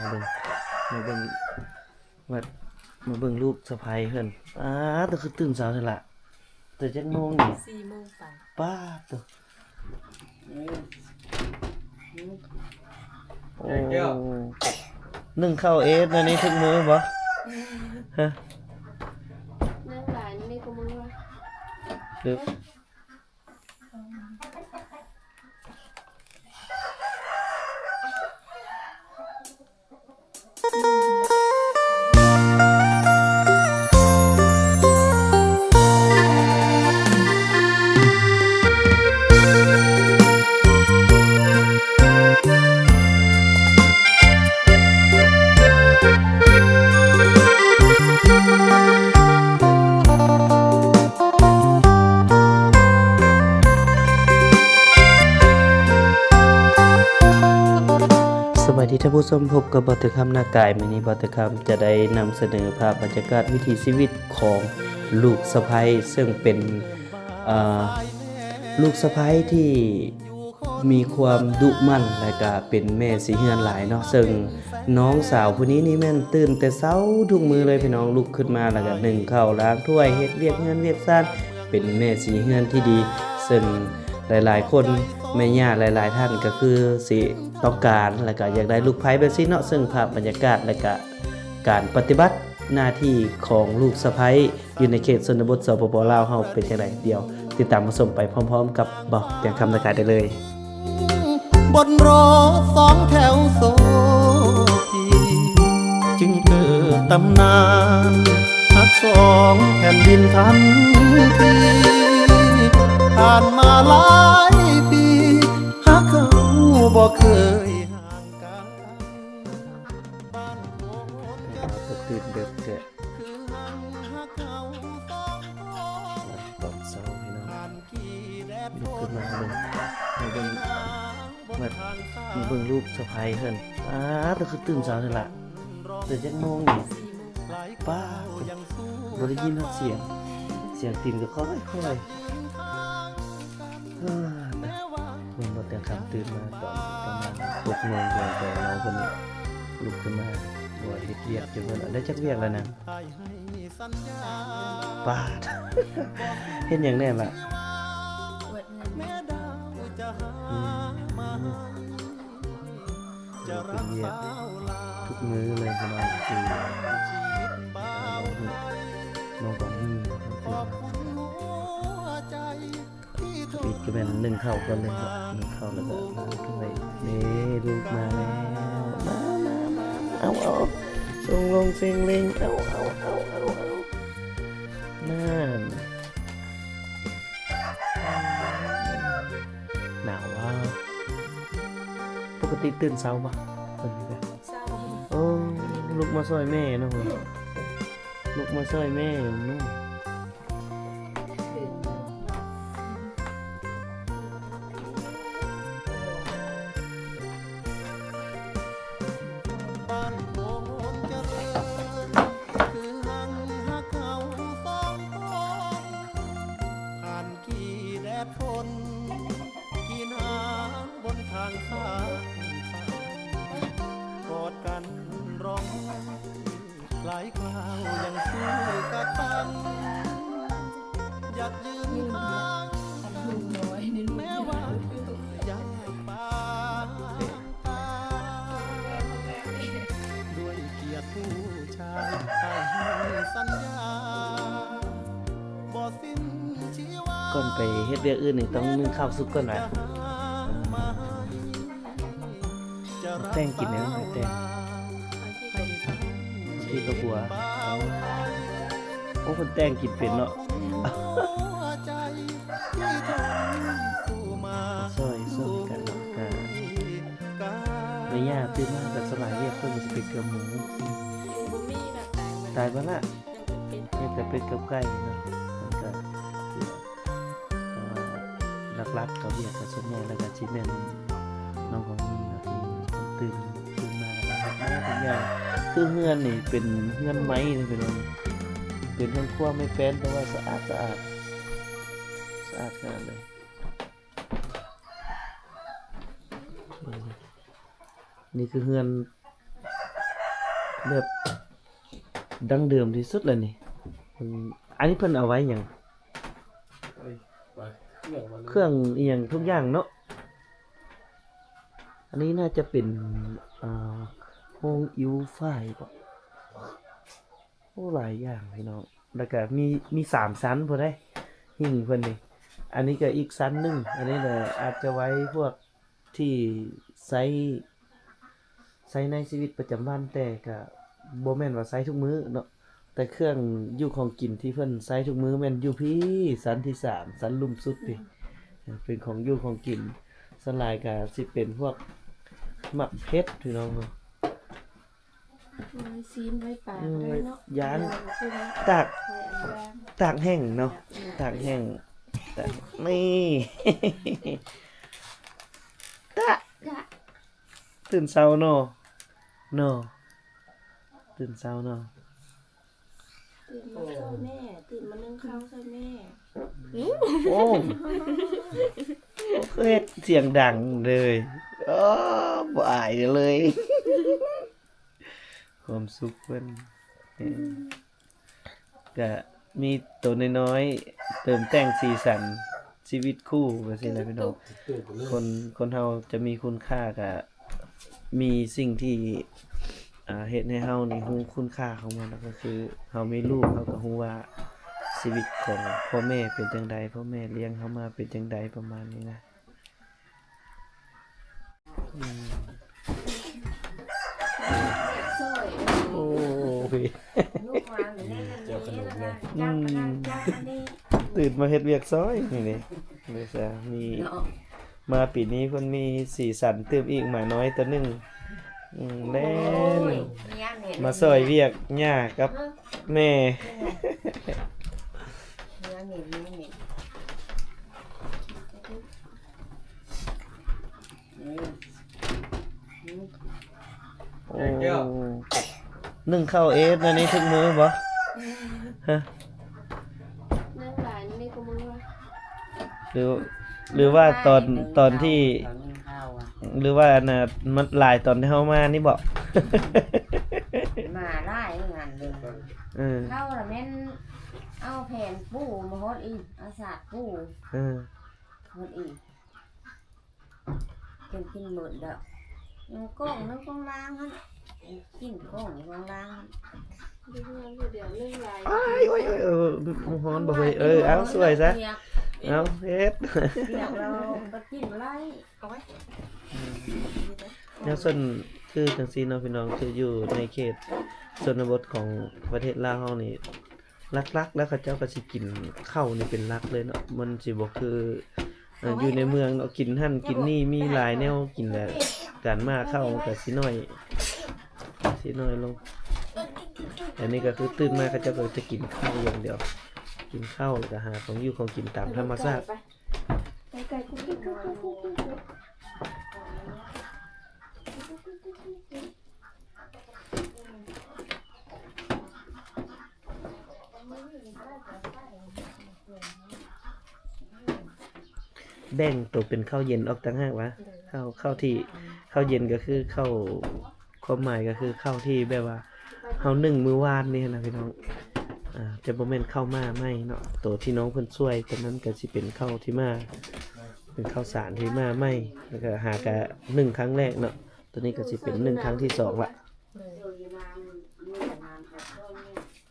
ເບິ່ງ ມາເບິ່ງ ມາ ມາເບິ່ງລູກສະໃພ້ເພິ່ນ. ອ້າ ແຕ່ຄືຕື່ນເຊົ້າແທ້ລະ. ແຕ່ຈັກໂມງນີ້? ສີ່ໂມງໄປ. ປ້າດໂທ້ ໂອ້ ໜຶ້ງເຂົ້າເອດແນວນີ້ທຸກມື້ບໍ່? ຮະ? ໜຶ້ງຫຼາຍນຳນີ້ຄູ່ມື້ວະ? ສະບາຍດີທ່ານຜູ້ຊົມ, ພົບກັບບ່າວແຕ່ຄຳນາກາຍ. ມື້ນີ້ບ່າວແຕ່ຄຳຈະໄດ້ນຳສະເໜີພາບບັນຍາກາດວິຖີຊີວິດຂອງລູກສະໃພ້ ເຊິ່ງເປັນ ເອີ ລູກສະໃພ້ທີ່ມີຄວາມດຸໝັ່ນ ແລະກະເປັນແມ່ສີເຮືອນຫຼາຍເນາະ. ເຊິ່ງນ້ອງສາວຜູ້ນີ້ນີ້ແມ່ນຕື່ນແຕ່ເຊົ້າທຸກມື້ເລີຍພີ່ນ້ອງ, ລຸກຂຶ້ນມາແລ້ວກະໜຶ້ງເຂົ້າ ລ້າງຖ້ວຍ ເຮັດວຽກເຮືອນວຽກຊານ ເປັນແມ່ສີເຮືອນທີ່ດີ. ເຊິ່ງຫຼາຍໆຄົນ ແມ່ຍ່າຫຼາຍໆທ່ານກະຄືຊິຕ້ອງການ ແລະກະຢາກໄດ້ລູກໃພ້ແບບຊີ້ເນາະ. ເຊິ່ງພາບບັນຍາກາດ ແລະກະການປະຕິບັດໜ້າທີ່ຂອງລູກສະໃພ້ ຢູ່ໃນເຂດຊົນນະບົດ ສປປ ລາວເຮົາເປັນຈັ່ງໃດ? ດຽວຕິດຕາມຮັບຊົມໄປພ້ອມໆກັບບ່າວແຕ່ຄຳນາກາຍໄດ້ເລີຍ. ບົນລົດສອງແຖວໂຊພີ ຈຶ່ງເກີດຕຳນານຮັກສອງແຜ່ນດິນທັນທີ. ຜ່ານມາຫຼາຍປີ ຫາກເຮົາບໍ່ເຄີຍຫ່າງໄກ. ແຕ່ວ່າກໍຕື່ນເດິກແທ້ ຕອນເຊົ້າພີ່ນ້ອງ ລຸກຂຶ້ນມາເບິ່ງ ມາເບິ່ງ ມາ ມາເບິ່ງລູກສະໃພ້ເພິ່ນ. ອ້າ ແຕ່ຄືຕື່ນເຊົ້າແທ້ລະ. ແຕ່ຈັກໂມງນີ້? ປ້າດ ບໍ່ໄດ້ຍິນຮອດສຽງ ສຽງຕີນກໍຄ່ອຍໆ. ເອີ ເບິ່ງບໍ່ແຕ່ຄ່ຳຕື່ນມາຕອນປະມານຫົກໂມງ ແຕ່ນ້ອງເພິ່ນລຸກຂຶ້ນມາ ບໍ່ເຮັດວຽກຢູ່ເພິ່ນ. ໄດ້ຈັກວຽກແລ້ວນະ? ປາດ ເຮັດຫຍັງແດ່ລະ? ອືມ ເປັນວຽກທຸກມື້ເລີຍພີ່ນ້ອງ. ຄືນ້ອງກອງມີ ສະປີດກໍແມ່ນໜຶ້ງເຂົ້າກ່ອນເລີຍ ໜຶ້ງເຂົ້າແລ້ວກໍລ້າງຖ້ວຍ. ນີ້ ລູກມາແລ້ວ ມາ ມາ ມາ ເອົາ ເອົາ ເອົາ ສົ່ງລົງເສັງເລັງ ເອົາ ເອົາ ເອົາ ເອົາ ເອົາ ນັ້ນ. ໜາວວ່າ ປົກກະຕິຕື່ນເຊົ້າບໍ່? ເພິ່ນກະ ເຊົ້າ. ໂອ້ ລຸກມາຊ່ອຍແມ່ເນາະ ລຸກມາຊ່ອຍແມ່ເນາະ. ບ້ານໂພນຈະເລີນ ຄືຮັ່ງຮັກເຮົາສອງຄົນ ຜ່ານກີ້ແດດຝົນ ກີ້ໜາວບົນທາງສາຍ ກອດກັນຮ້ອງໄຫ້ ຫຼາຍຄາວຍັງສູ້ກັດຟັນ ຢາກຢືນຂ້າງກັນ ແມ້ວ່າຢາກປາງຕາຍ ດ້ວຍກຽດຜູ້ຊາຍ ອ້າຍໃຫ້ສັນຍາ ບໍ່ສິ້ນຊີວາ. ກ່ອນໄປເຮັດວຽກອື່ນນີ້ ຕ້ອງໜຶ້ງເຂົ້າສຸກກ່ອນຫວາ? ແຕ່ງກິນແນວໃດແຕ່ງ? ທີ່ກະບົວ. ໂອ້ ເພິ່ນແຕ່ງກິນເປັນເນາະ. ຊ່ອຍ ຊ່ອຍກັນເນາະ. ແມ່ຍ່າຕື່ນມາກໍສະບາຍວຽກ ເພິ່ນຊິໄປເກືອໝູ. ຕາຍບໍ່ລະ? ຍັງແຕ່ເປັດກັບໄກ່ເນາະ. ມັນກະ ແຕ່ວ່າຫຼັກໆກໍວຽກກໍສ່ວນໃຫຍ່ແລ້ວກໍຊິແມ່ນນ້ອງຂອງມີນະ ທີ່ຕື່ນ ຕື່ນມາແລ້ວກໍຮັບມາທຸກຢ່າງ. ຄືເຮືອນນີ້ເປັນເຮືອນໄມ້ເນາະ ເປັນເຮືອນຄົວໄມ້ແປ້ນ ແຕ່ວ່າສະອາດ ສະອາດ ສະອາດຂະໜາດເລີຍ. ນີ້ຄືເຮືອນ ແບບດັ້ງເດີມທີ່ສຸດແລ້ວນີ້. ເພິ່ນ ອັນນີ້ເພິ່ນເອົາໄວ້ຫຍັງ? ເຄື່ອງອີ່ຫຍັງທຸກຢ່າງເນາະ. ອັນນີ້ໜ້າຈະເປັນ ອ່າ ໂຮງອິ້ວຝ້າຍບໍ? ໂອ້ ຫຼາຍຢ່າງພີ່ນ້ອງ. ແລ້ວກະມີ ມີສາມຊັ້ນພຸ້ນເດ້ ຫິ້ງເພິ່ນນີ້. ອັນນີ້ກະອີກຊັ້ນໜຶ່ງ. ອັນນີ້ແຫຼະ ອາດຈະໄວ້ພວກທີ່ໃຊ້ ໃຊ້ໃນຊີວິດປະຈຳວັນ ແຕ່ກະບໍ່ແມ່ນວ່າໃຊ້ທຸກມື້ເນາະ. ແຕ່ເຄື່ອງຢູ່ຂອງກິນທີ່ເພິ່ນໃຊ້ທຸກມື້ແມ່ນຢູ່ພີ້ ຊັ້ນທີສາມ ຊັ້ນລຸ່ມສຸດພີ້. ເປັນຂອງຢູ່ຂອງກິນ ສ່ວນຫຼາຍກະຊິເປັນພວກໝາກເຜັດພີ່ນ້ອງເນາະ. ໄວ້ຊີ້ນໄວ້ປາ ອືມ ກໍໄດ້ເນາະ ຢ້ານ ຕາກ ຕາກແຫ້ງເນາະ ຕາກແຫ້ງ ຕາກ ນີ້ ຕະ ຕະ ຕື່ນເຊົ້າເນາະ ເນາະ ຕື່ນເຊົ້າເນາະ. ຕື່ນມາຊ່ອຍແມ່ ຕື່ນມາໜຶ້ງເຂົ້າຊ່ອຍແມ່. ໂອ້ ຄືເຮັດສຽງດັງເລີຍ. ໂອ້ ບໍ່ອາຍເລີຍ ຄວາມສຸກເພິ່ນ. ກະມີໂຕນ້ອຍໆ ເຕີມແຕ່ງສີສັນຊີວິດຄູ່ ວ່າຊີ້ນະພີ່ນ້ອງ. ຄົນ ຄົນເຮົາຈະມີຄຸນຄ່າ ກະມີສິ່ງທີ່ ອ່າ ເຮັດໃຫ້ເຮົານີ້ຮູ້ຄຸນຄ່າຂອງມັນ ກໍຄືເຮົາມີລູກ ເຮົາກໍຮູ້ວ່າຊີວິດຂອງພໍ່ແມ່ເປັນຈັ່ງໃດ ພໍ່ແມ່ລ້ຽງເຮົາມາເປັນຈັ່ງໃດ ປະມານນີ້ນະ. ອືມ ໂອ້ຍ ລູກມາ ເຈົ້າຂະໜົມເນາະ ອືມ ຕື່ນມາເຮັດວຽກຊ່ອຍນີ້ເດ້ ເດຊາມີ ເນາະ. ມາປີນີ້ເພິ່ນມີສີສັນຕື່ມອີກ ໝານ້ອຍໂຕໜຶ່ງ. ອືມ ແລ່ນ ໂອ້ຍ ມາຊ່ອຍວຽກຍ່າກັບແມ່. ໂອ້ ໜຶ້ງເຂົ້າເອດອັນນີ້ທຸກມື້ບໍ່? ຮະ? ໜຶ້ງຫຼາຍນີ້ຄູ່ມື້ວະ? ຫຼື ຫຼືວ່າຕອນ ຕອນທີ່ ຕອນໜຶ້ງເຂົ້າອະ ຫຼືວ່າອັນນ່າ ມັນຫຼາຍຕອນທີ່ເຮົາມານີ້ບໍ? ມາຫຼາຍງານເລີຍ. ເອີ ເຂົ້າລະແມ່ນເອົາແຜ່ນປູມາຫົດອີກ ເອົາສາດປູ ເອີ ຫົດອີກ. ຈົນກິນໝົດແລ້ວ ຍັງກ້ອງໜຶ່ງຂ້າງລ່າງຫັ້ນ ກິນກ້ອງຂ້າງລ່າງຫັ້ນ ຢູ່ເຮືອນຜູ້ດຽວໜຶ່ງຫຼາຍ. ອ້າຍ ໂອ້ຍ ໂອ້ຍ ໂອ້ຍ ມັນຮ້ອນບໍ່ເຮີ້ຍ? ເອີ ເອົາ ຊ່ວຍຊະ ວຽກ ເອົາ ເຮັດ ວຽກແລ້ວກໍກິນບໍ່ໄດ້. ໂອ້ຍ ແນວສ່ວນຄືຈັ່ງຊີ້ເນາະພີ່ນ້ອງ ຄືຢູ່ໃນເຂດຊົນນະບົດຂອງປະເທດລາວເຮົານີ້ ຫຼັກໆແລ້ວເຂົາເຈົ້າກໍຊິກິນເຂົ້ານີ້ເປັນຫຼັກເລີຍເນາະ. ມັນຊິບໍ່ຄື ເອີ ຢູ່ໃນເມືອງເນາະ ກິນຫັ້ນກິນນີ້ ມີຫຼາຍແນວກິນແຫຼະ ການມາເຂົ້າມັນກໍຊິໜ້ອຍ ຊິໜ້ອຍລົງ. ອັນນີ້ກໍຄືຕື່ນມາເຂົາເຈົ້າກໍຈະກິນເຂົ້າຢ່າງດຽວ ກິນເຂົ້າ ແລ້ວກໍຫາຂອງຢູ່ຂອງກິນຕາມທຳມະຊາດ. ໄປ ໄປ ໄປ ກຸກ ກຸກ ກຸກ ກຸກ ກຸກ ກຸກ. ແບ່ງໂຕເປັນເຂົ້າເຢັນອອກຕ່າງຫາກຫວາ? ໂດຍ ເຂົ້າ ເຂົ້າທີ່ ເຂົ້າເຢັນກໍຄືເຂົ້າ ຄວາມໝາຍກໍຄືເຂົ້າທີ່ແບບວ່າເຮົາໜຶ້ງມື້ວານນີ້ນະພີ່ນ້ອງ. ອ່າ ຈະບໍ່ແມ່ນເຂົ້າໝ້າໃໝ່ເນາະ ໂຕທີ່ນ້ອງເພິ່ນຊ່ວຍ ໂຕນັ້ນກໍຊິເປັນເຂົ້າທີ່ໝ້າ ເປັນເຂົ້າສານທີ່ໝ້າໃໝ່ ແລ້ວກໍຫາກະໜຶ້ງຄັ້ງແລກເນາະ. ໂຕນີ້ກໍຊິເປັນໜຶ້ງຄັ້ງທີສອງລະ. ໂດຍ.